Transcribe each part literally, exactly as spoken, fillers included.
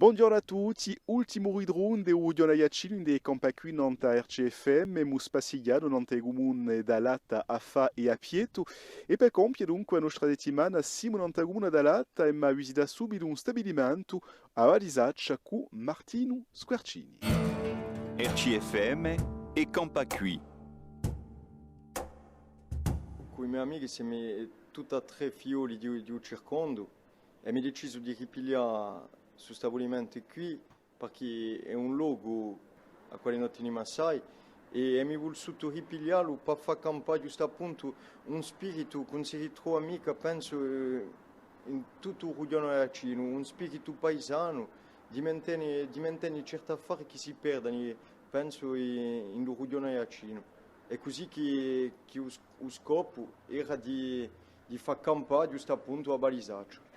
Bonghjornu à tutti, ultimu ritornu di u Rughjone Aiaccinu in È campà quì nant'à R C F M, emu spassighjatu nant'à e cumune d'Alata, Affà è Appiettu, è per compie dunque a nostra settimana simu nant'à a cumuna d'Alata è emu à visità subitu un stabilimentu, A Balisaccia cù Martinu Squarcini. R C F M, È campà quì. Cù i me amichi semu tutti è trè figlioli di, di u circondu, è emu decisu di ripiglià stu stabilimentu quì, parchì hè un locu à quale no tenimu assai, è emu vulsutu ripigliallu pà fà campà ghjustappuntu un spiritu chì ùn si ritrova micca, pensu, eh, in tuttu u Rughjone Aiaccinu, un spiritu paisanu, di mantene, di mantene certi affari chì si perdenu, pensu, in, in u Rughjone Aiaccinu. Hè cusì chì, chì u s-, u scopu era di, di fà campà ghjustappuntu a Balisaccia.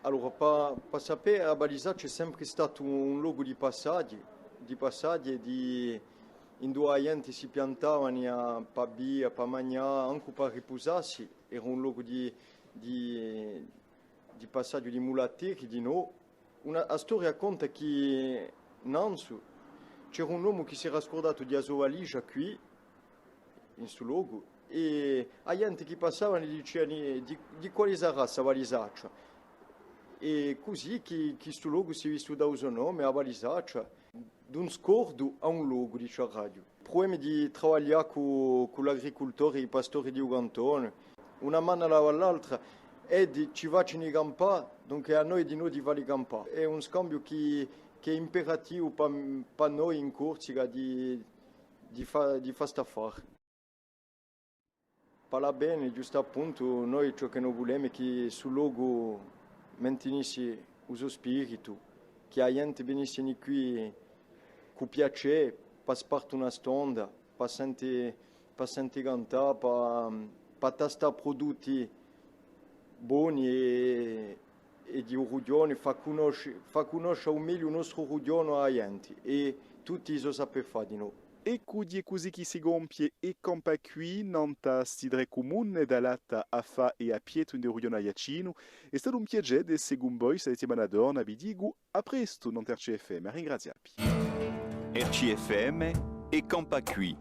Allora, pà, pà sapè, a Balisaccia hè sempri statu un locu di passaghju, di passaghju, di, induva a ghjente si piantavani à, pà bia, pà magnà, ancu pà ripusassi, era un locu di, di, di passaghju di mulatteri, dinò. Una, a storia conta chì nanzu c'era un omu chì s'era scurdatu di a so valisgia quì, in stu locu, è a ghjente chì passavani diciani: «Di, di quale sarà sta valisaccia?» È cusì chì, chì stu locu s'hè vistu dà u so nome, a Balisaccia. D'un scordu à un locu, diciaraghju. Pruvemu di travaglià cù, cù l'agricultori è i pastori di u cantone. Una manu lava à l'altra, eddi ci facini campà, dunque à noi dinò di falli campà. Hè un scambiu chì, chì hè imperativu pà, pà noi in Corsica di, di fà, di fà st'affare. Parlà bè, ghjustappuntu, noi ciò chì no vulemu hè chì stu locu mantinissi u so spiritu, chì a ghjente vinissi quì cù piacè, pà sparte una stonda, pà sente, pà sente cantà, pà, pà tastà prudutti boni è, è di u rughjone, fà cunnosce, fà cunnosce u megliu u nostru rughjone à a ghjente è tutti i so sapè fà dinò. Eccu, hè cusì chì si compie È campà quì, nant'à sti trè cumune d'Alata, Affà è Appiettu in u Rughjone Aiaccinu. Hè statu un piacè d'esse cun voi sta settimana torna, vi dicu à prestu nant'à R C F M, à ringrazià vi. R C F M, È campà quì.